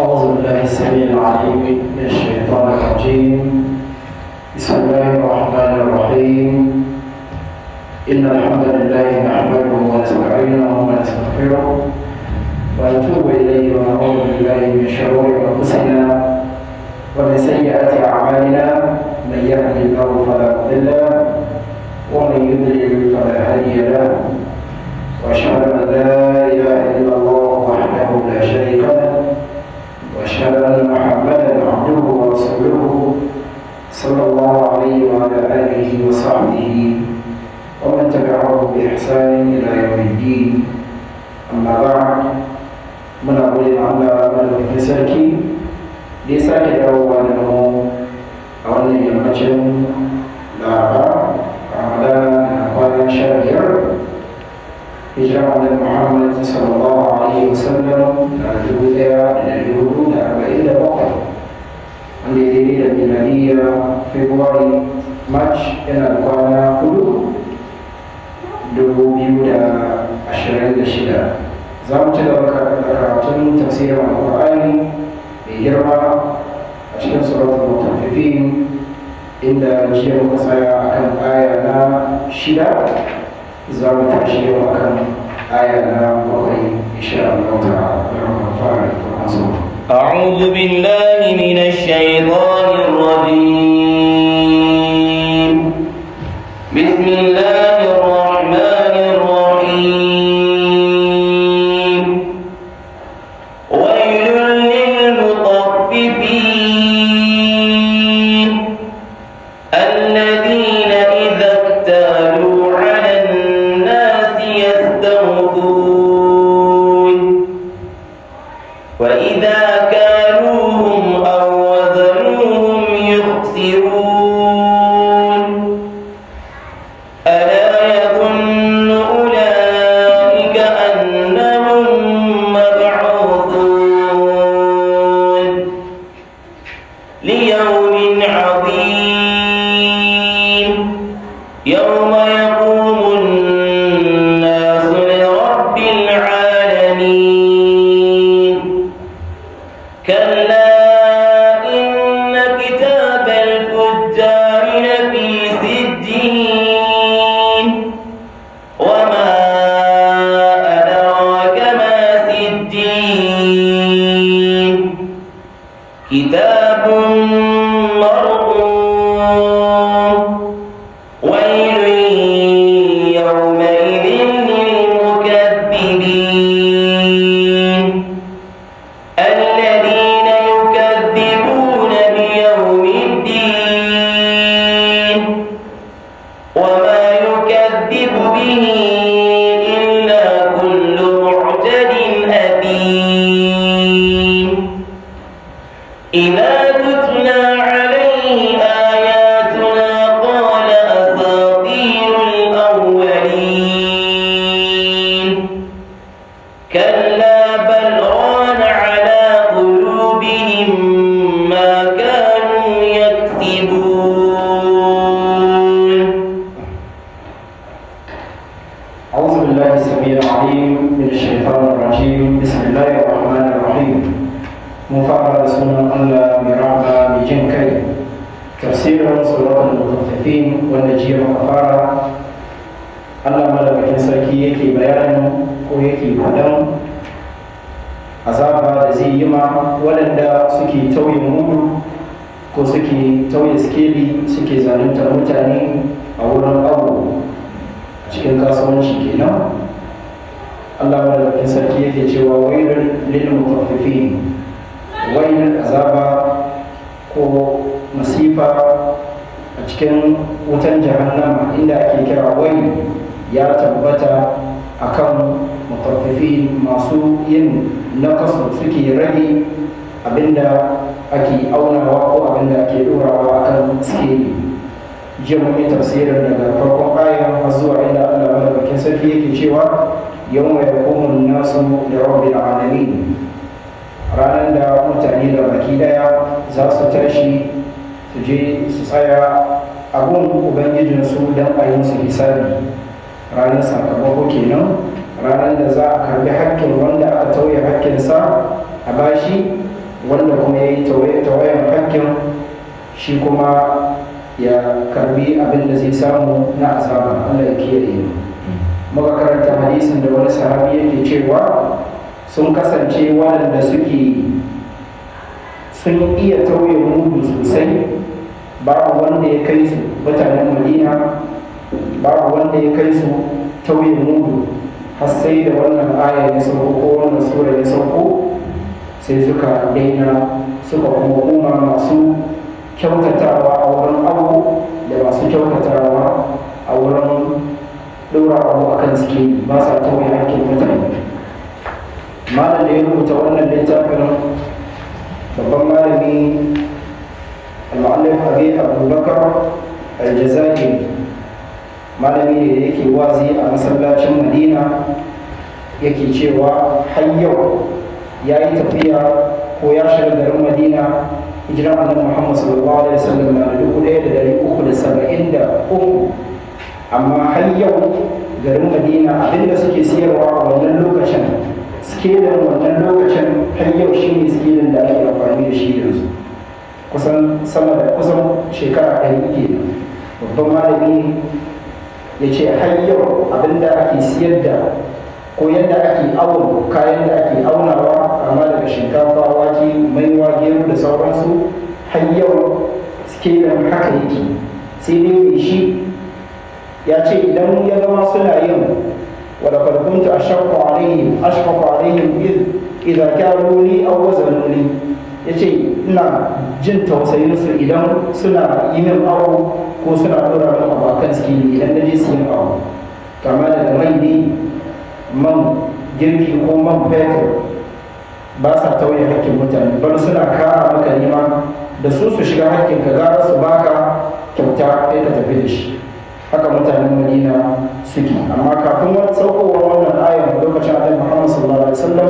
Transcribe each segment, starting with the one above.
أعوذ بالله السميع العليم من الشيطان الرجيم. بسم الله الرحمن الرحيم. إن الحمد لله نحمده ونستعينه ونستغفره ونتوب إليه، ونعوذ بالله من شرور أنفسنا ومن سيئات أعمالنا. من يهده الله فلا مضل له ومن يضلل فلا هادي له، وأشهد أن لا إله إلا الله وحده لا شريك له، وأشهد أن محمدا عبده ورسوله صلى الله عليه وعلى آله وصحبه ومن تبعه بإحسان إلى يوم الدين. أما بعد، muna gode ma Allah madaukakin sarki da ya sake dawowa da mu a wannan yammacin Laraba, Ramadana na kwana 15, hijira Annabi Muhammad sallallahu alaihi wasallam da 1447, wanda ya daidai da miladiyya February, March yana da kwana 4, 2026. Za mu ci gaba da karatun tafsirin Alƙur'ani mai girma a cikin Suratul Mutaffifin, inda jiya muka tsaya akan aya na 6. Za mu tashi yau akan aya na 7, insha Allah ta'ala. Mu fara da farkon sura. أعوذ بالله من الشيطان الرجيم. بسم الله الرحمن الرحيم. ويل للمطففين، الذين إذا اكتالوا على الناس يستوفون، وإذا كالوهم أو وزنوهم يخسرون. ألا يظن أولئك أنهم مبعوثون ليوم عظيم، يوم يقوم الناس لرب العالمين. كلا، إن كتاب الفجار لفي سجين. وما أدراك ما سجين. كتاب مرقوم. ويل يومئذ للمكذبين، الذين يكذبون بيوم الدين، وما يكذب به إلا كل معتد أثيم. إذا تتلى عليه آياتنا قال أساطير الأولين. كلا، بل ران على قلوبهم ما كانوا يكسبون. أعوذ بالله السميع العليم من الشيطان الرجيم. بسم الله الرحمن الرحيم. Mun fara da sunan Allah mai rahama mai jin kai. Tafsirin Suratul Mutaffifin, wanda jiya muka fara, Allah madaukakin sarki yake bayanin ko yake faɗan azaba da zai yi ma waɗanda suke tauye mudu ko suke tauye skeli, suke zaluntar mutane a wurin awo a cikin kasuwanci kenan. Allah madaukakin sarki yake cewa: "Wailul lil mutaffifin." Wailul, azaba ko masifa a cikin wutan Jahannama inda ake kira wail, ya tabbata akan mutaffifin, masu yin nakasu, suke rage abinda ake aunawa ko abinda ake dorawa akan skeli. Jiya mun yi tafsirin daga farkon ayan har zuwa inda Allah madaukakin sarki yake cewa: "Yawma yaqumu an-nasu li rabbil alamin", ranar da mutane da baki daya za su tashi su je su tsaya a gun ubangijinsu don a yi musu hisabi, ranar sakamako kenan, ranar da za a karbi hakkin wanda aka tauye hakkinsa a bashi. Wanda kuma ya yi tawayen hakkin shi kuma ya karbi abin da zai samu na azaba. Allah ya kiyaye mu. Muka karanta hadisin da wani sahabi yake cewa sun kasance waɗanda suke sun iya tauye mudu sosai, babu wanda ya kai su mutanen Madina, babu wanda ya kai su tauye mudu, har sai da wannan aya ya sauko ko wannan sura ya sauko, sai suka daina, suka kuma koma masu kyautatawa a wurin abu da masu kyautatawa a wurin ɗora abu a kan sikeli, ba sa tauye hakkin mutane. Malam da ya rubuta wannan littafin, babban malami al-mu'allif Abi Abubakar al-Jazairi, malami ne da yake wazi a masallacin Madina, yake cewa har yau ya yi tafiya ko ya shiga garin Madina hijiran Annabi Muhammad sallallahu alaihi wasallam na 1373, amma har yau garin Madina abinda suke siyarwa a wannan lokacin, skelin wannan lokacin, har yau shine skelin da ake amfani da shi yanzu, kusan sama da kusan shekara 100 kenan. Babban malami ya ce har yau abinda ake siyar da ko yadda ake awon kayan da ake aunawa, kama daga shinkafa, wake, maiwa, gero da sauransu, har yau skelin haka yake. Sai dai mai shi ya ce idan ya zama suna yin ولقد كنت أشق عليهم أشفق عليهم إذ إذا كانوا لي أو وزنوا لي, yace ina jin tausayin su idan suna yi min awo ko suna dora min abu akan sikeli idan na je su yin awo, kama daga mai ne, man girki ko man fetur, ba sa tauye hakkin mutane, bar suna kara maka nema da su su shiga hakkin ka, gara su baka kyauta kai ka tafi da shi. Haka mutanen Madina suke. Amma kafin saukowar wannan ayar lokacin Annabi Muhammad sallallahu alaihi wasallam,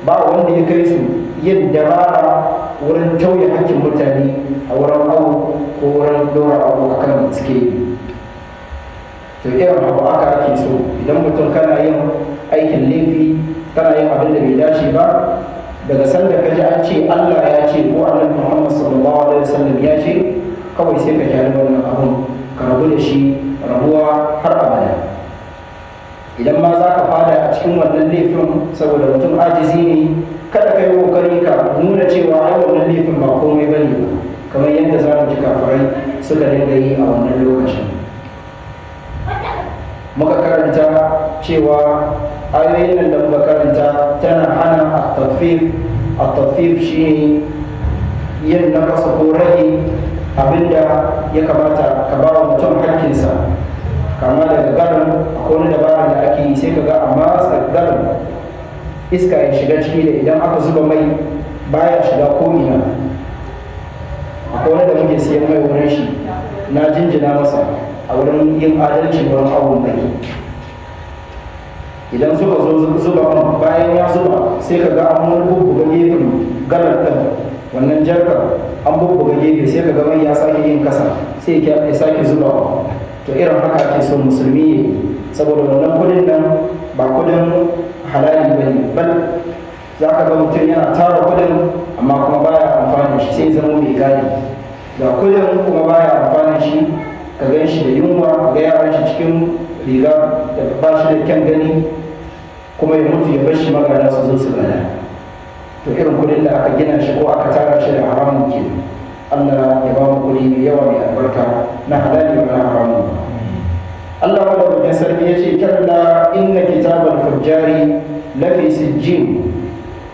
ba wanda ya kai su yin dabara wurin tauye hakkin mutane a wurin awo ko wurin dora abu akan suke. To irin abu aka ake so, idan mutum kana yin aikin laifi, kana yin abin da bai dace ba, daga sanda ka ji an ce Allah ya ce ko Annabi Muhammad sallallahu alaihi wasallam ya ce, kawai sai ka kyale wannan abun, ka rabu da shi rabuwa har abada. Idan ma za ka fada a cikin wannan laifin saboda mutum ajizi ne, kada ka yi kokari ka nuna cewa ai wannan laifin ba komai bane ba, kamar yadda za mu ji kafirai suka dinga yi a wannan lokacin. Muka karanta cewa ayoyin nan da muka karanta tana hana at-tatfif. At-tatfif shine yin nakasa ko rage abinda ya kamata ka ba wa mutum hakkinsa, kama daga garin. Akwai wani dabara da ake yi, sai ka ga amma garin iska ya shiga ciki, da idan aka zuba mai baya shiga ko'ina. Akwai wani da muke siyan mai wurin shi, na jinjina masa a wurin yin adalci wurin awon mai. Idan suka zo zuba man, bayan ya zuba, sai ka ga an wani bubbuga gefen galar ɗin, wannan jarkar an bubbuga gefe, sai ka ga mai ya sake yin kasa, sai ya sake zubawa. To irin haka ake so musulmi ya yi, saboda wannan kudin nan ba kudin halali ba ne. Bal za ka ga mutum yana tara kudin amma kuma baya amfani shi, sai zama mai gadi ga kudin kuma baya amfani shi, ka gan shi da yunwa, ka ga yaran shi cikin riga da ba shi da kyan gani, kuma ya mutu ya bar shi magada su zo su gada. To irin kudin da aka gina shi ko aka tara shi da haramun ke. Allah ya ba mu kudi mai yawa mai albarka, na halali ba na haramun ba. Allah madaukakin sarki ya ce kalla inna kitabal fujjari lafi sijjin.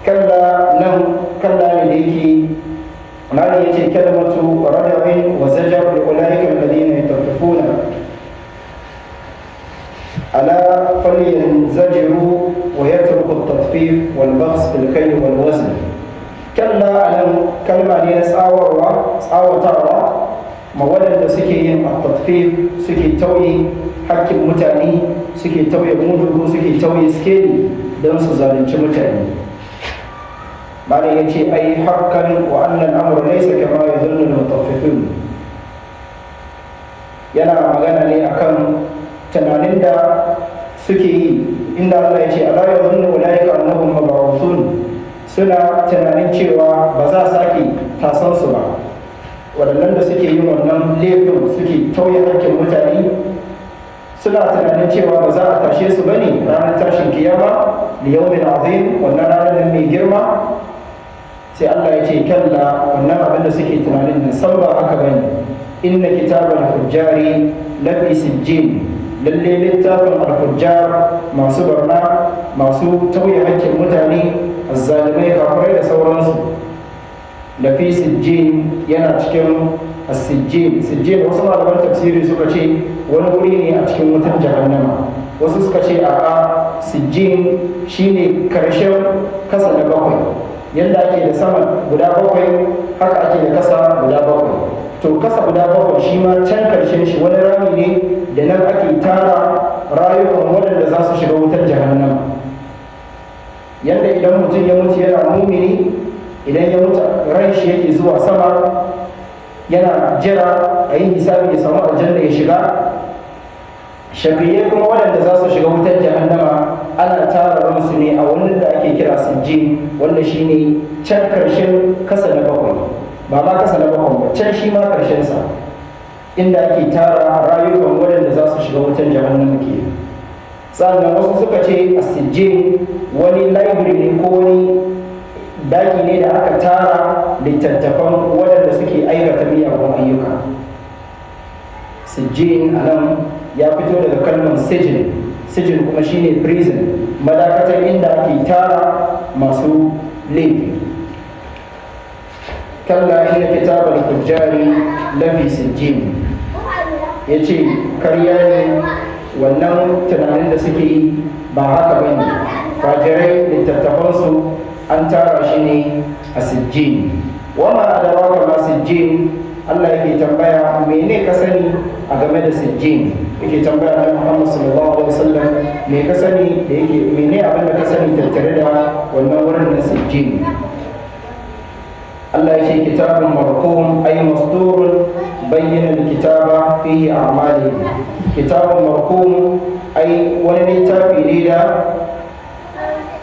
Kalla nan kalla ne da yake malam ya ce kalmatu rada'in wa zajar li ulaika alladhina yataffafuna ala falyanzajiru wa yatruku at-tatfif wal baghs bil kayl wal wazn. Kalla anan kalma ne na tsawarwa, tsawatarwa ma waɗanda suke yin at-tatfif, suke tauye hakkin mutane, suke tauye mudu, suke tauye skeli don su zalunci mutane. Malam ya ce ai hakkan wa annan amru laysa kama yadhunnu al-mutaffifun. Yana magana ne akan tunanin da suke yi, inda Allah ya ce ala yadhunnu ulaika annahum mab'uthun, suna Suna tunanin cewa ba za a sake tasan su ba. Waɗannan da suke yin wannan laifin, suke tauye hakkin mutane, suna tunanin cewa ba za a tashe su bane ranar tashin kiyama, ليوم عظيم, wannan ranar nan mai girma. Sai Allah ya ce: كلا, wannan abin da suke tunanin nan san ba haka bane. إن كتاب الفجار لفي سجين. Lalle littafin الفجار, masu barna, masu tauye hakkin mutane, azzalimai, kafirai da sauransu, لفي سجين, yana cikin السجين. سجين, wasu malaman tafsiri suka ce wani wuri ne a cikin wutan jahannama. Wasu suka ce a'a, سجين shine karshen kasa na bakwai. Yadda ake da sama guda bakwai, haka ake da kasa guda bakwai. To, kasa guda bakwai shi ma can karshen shi wani rami ne da nan ake tara rayukan waɗanda za su shiga wutar jahannama. Yadda idan mutum ya mutu yana mumini, idan ya mutu ran shi yake zuwa sama, yana jira a yi hisabi ya samu aljanna ya shiga. Shakiyai kuma, waɗanda za su shiga wutar jahannama, ana tara ransu ne a wani da ake kira سجين, wanda shine can karshen kasa na bakwai. Ba ma kasa na bakwai ba, can shi ma karshen sa, inda ake tara rayukan waɗanda za su shiga wutar jahannama ke. Sannan wasu suka ce a سجين wani library ne ko wani daki ne da aka tara littattafan waɗanda suke aikata miyagun ayyuka. سجين a nan ya fito daga kalmar سجن. سجن kuma shine prison, madakatar inda ake tara masu laifi. كلا إن كتاب الفجار لفي سجين. Ya ce karya ne wannan tunanin da suke yi, ba haka ba ne. Fajirai, littattafansu an tara shi ne a سجين. وما أدراك ما سجين? Allah yake tambaya, mene ka sani a game da سجين? Yake tambaya na Muhammad صلى الله عليه وسلم, me ka sani da yake, mene abin da ka sani tattare da wannan wurin na سجين? Allah yake: كتاب مرقوم أي مسطور بين الكتابة فيه أعماله. كتاب مرقوم أي wani littafi ne da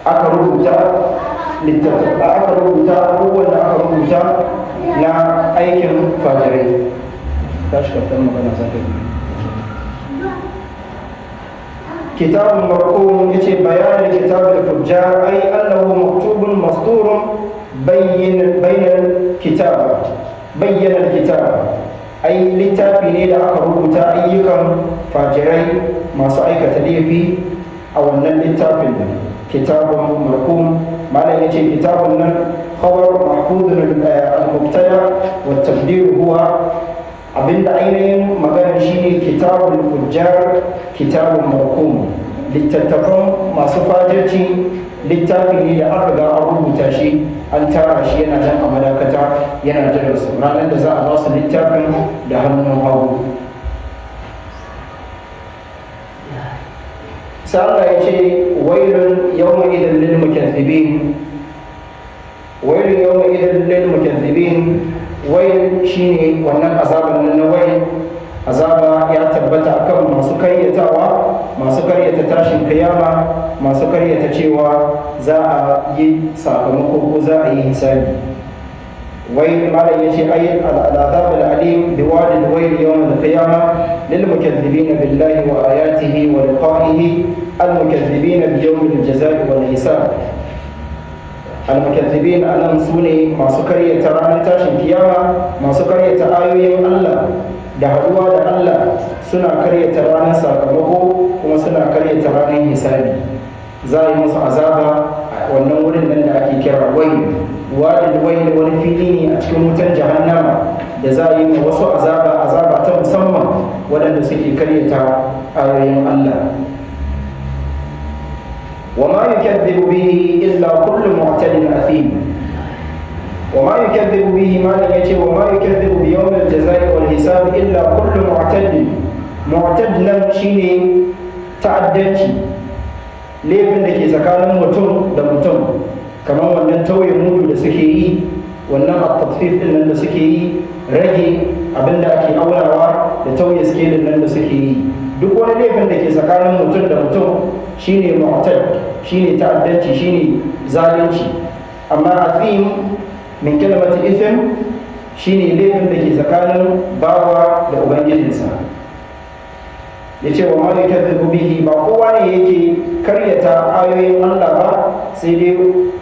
aka rubuta abubuwan da aka rubuta na aikin fajirai. Tashi kafin magana za ka yi. كتاب مرقوم, yace bayanin كتاب الفجار أي أنه مكتوب مسطور بين بين الكتابة بين الكتابة أي littafi ne da aka rubuta ayyukan fajirai masu aikata laifi a wannan littafin nan. كتاب مرقوم, malam yace kitabun nan خبر محفوظ المبتدا والتقدير هو, abinda ainihin maganar shine كتاب الفجار كتاب مرقوم, littattafan masu fajirci littafi ne da an riga an rubuta shi, an tara shi, yana nan a madakata yana jiran su ranar da za a ba su littafin da hannun hagu. Sai Allah ya ce: ويل يومئذ للمكذبين. ويل يومئذ للمكذبين. ويل shine wannan azaban nan na ويل. Azaba ya tabbata akan masu karyatawa, masu karyata tashin kiyama, masu karyata cewa za a yi sakamako ko za a yi hisabi. ويل, malam yace أي العذاب الأليم بوادي الويل يوم القيامة للمكذبين بالله وآياته ولقائه، المكذبين بيوم الجزاء والحساب. المكذبين anan su ne masu karyata ranar tashin kiyama, masu karyata ayoyin Allah da haduwa da Allah, suna karyata ranar sakamako kuma suna karyata ranar hisabi. Za a yi musu azaba a wannan wurin nan da ake kira ويل. وادي الويل wani fili ne a cikin wutan jahannama da za a yi ma wasu azaba, azaba ta musamman, waɗanda suke karyata ayoyin Allah. وما يكذب به إلا كل معتد أثيم. وما يكذب به, ما يجي, وما يكذب بيوم الجزاء والحساب إلا كل معتد. معتد nan shine ta'addanci, laifin da ke tsakanin mutum da mutum, kamar wannan tauye mudu da suke yi, wannan التطفيف din nan da suke yi, rage abin da ake aunawa da tauye skelin nan da suke yi. Duk wani laifin da ke tsakanin mutum da mutum shine معتد, shine ta'addanci, shine zalunci. Amma athim min kalmati ithm shine laifin da ke tsakanin bawa da ubangijinsa. Yace wa ma yukazzibu bihi, ba kowa ne yake karyata ayoyin Allah ba, sai dai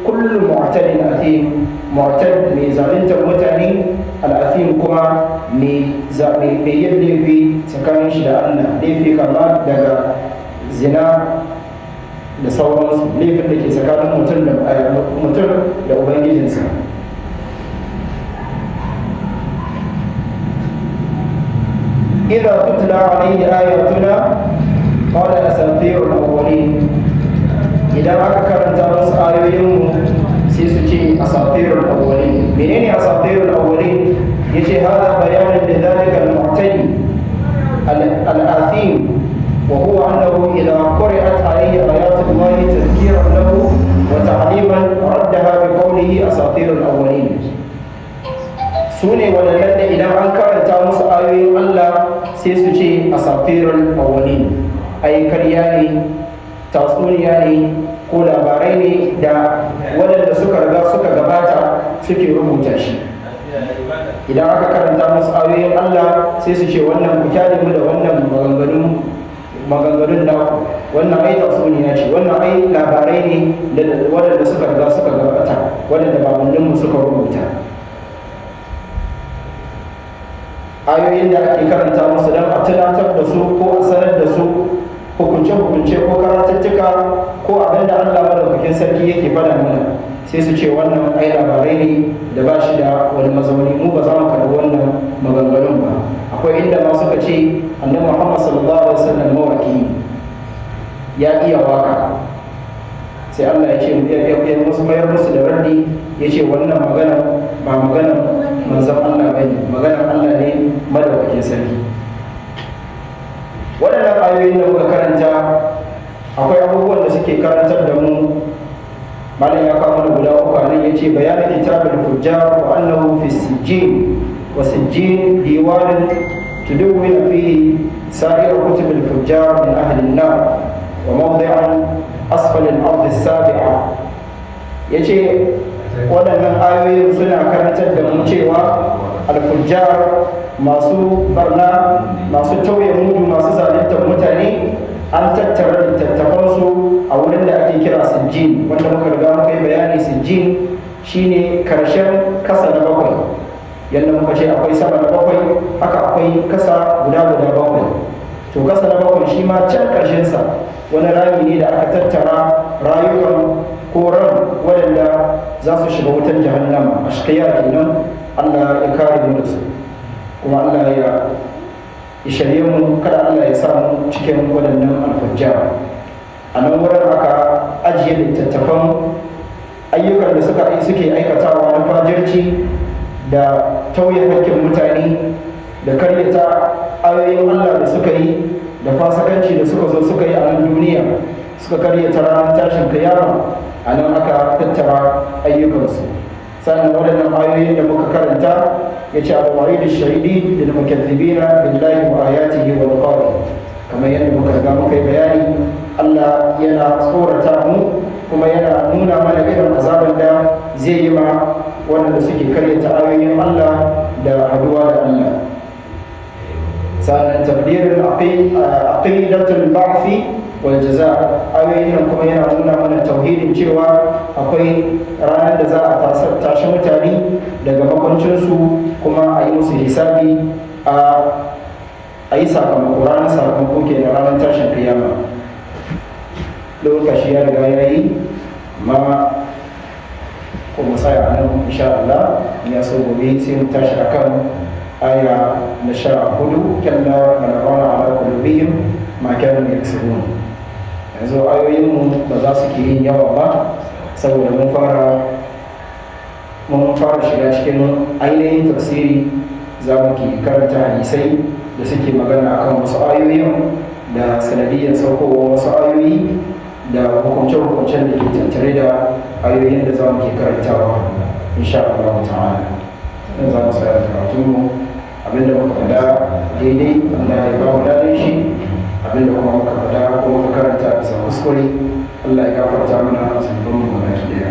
kullu mu'tadin athim, mu'tad mai zaluntar mutane, al'athim kuma mai yin laifi tsakanin shi da Allah, laifi kama daga zina da sauransu, laifin da ke tsakanin mutum da ubangijinsa. Idza tutla alayhi ayatuna qala asatirul awwalin, idan aka karanta musu ayoyinmu sai su ce asatirul awwalin. Menene asatirul awwalin? Yace hada bayanin da zalika al-mu'tadi al-athim, wa huwa annahu idha quri'at alayhi ayatu llahi tadhkiran lahu wa ta'liman raddaha bi qawlihi asatirul awwalin. Sune waɗannan da idan an karanta musu ayoyin Allah sai su ce asatirul awwalin, ai karya ne, tatsuniya ne, ko labarai ne da waɗanda suka riga suka gabata suke rubuta shi. Idan aka karanta musu ayoyin Allah sai su ce wannan ku kyale mu da wannan maganganun naku, wannan ai tatsuniya ce, wannan ai labarai ne da waɗanda suka riga suka gabata, waɗanda babanninmu suka rubuta. Ayoyin da ake karanta musu don a tunatar da su ko a sanar da su hukunce-hukunce ko karatuttuka ko abin da Allah madaukakin sarki yake faɗa mana, sai su ce wannan ai labarai ne da ba shi da wani mazauni, mu ba za mu karɓi wannan maganganun ba. Akwai inda ma suka ce annabi Muhammad sallallahu alaihi wasallam mawaki ya iya waka, sai Allah ya ce ya musu mayar musu da raddi, ya ce wannan magana ba maganar manzon Allah bane, maganar Allah ne madaukakin sarki. Waɗannan ayoyin da muka karanta akwai abubuwan da suke karantar da mu. Malam ya kawo mana guda uku anan, ya ce bayanin kitabul fujjar wa annahu fi sijjin, wa sijjin diwanun tudawwin fihi sa'ir kutub al-fujjar min ahli an-nar wa mawdi'an asfal al-ard as-sabi'a. Yace waɗannan ayoyin suna karantar da mu cewa al-fujjar masu barna, masu tauye mudu, masu zaluntar mutane, an tattara littattafansu a wurin da ake kira sijjin, wanda muka riga muka yi bayani. Sijjin shine karshen kasa na bakwai, yadda muka ce akwai sama na bakwai, haka akwai kasa guda guda bakwai. To kasa na bakwai shi ma can karshensa wani rami ne da aka tattara rayukan ko ran waɗanda za su shiga wutan jahannama, ashqiya kenan. Allah ya kare mu da su, kuma Allah ya shirye mu, kada Allah ya sa mu cikin waɗannan alfujjar. A nan wurin aka ajiye littattafan ayyukan da suke aikatawa na fajirci da tauye hakkin mutane da karyata ayoyin Allah da suka yi da fasakanci da suka zo suka yi a nan duniya, suka karyata ranar tashin kiyama, a nan aka tattara ayyukansu. Sannan waɗannan ayoyin da muka karanta ya ce al-wa'id ash-shadid lil mukaththibina billahi wa ayatihi wa liqa'ihi, kamar yadda muka riga muka yi bayani, Allah yana tsorata mu kuma yana nuna mana irin azaban da zai yi ma waɗanda suke karyata ayoyin Allah da haduwa da Allah. Sannan tabdirin aqidatul ba'thi wal jaza, ayoyin nan kuma yana nuna mana tauhidin cewa akwai ranar da za a tashi mutane daga makwancinsu kuma a yi musu hisabi, a yi sakamako, ranar sakamako ke da ranar tashin kiyama. Lokaci ya riga ya yi, amma ko mu tsaya a nan insha Allah, ya so gobe sai mu tashi akan aya na 14, kalla balagana ala qulubihim ma kanu yaksubun. Yanzu ayoyinmu ba za su ke yin yawa ba saboda mun fara shiga cikin ainihin tafsiri. Za mu ke karanta hadisai da suke magana akan wasu ayoyin da sanadiyyar saukowar wasu ayoyi da hukunce-hukuncen da ke tattare da ayoyin da za mu ke karantawa insha Allah ta'ala. Dan za mu tsaya karatunmu, abinda muka faɗa daidai Allah ya ba mu daɗin shi, abinda kuma muka faɗa ko muka karanta bisa kuskure Allah ya gafarta mana zunubanmu gaba ɗaya.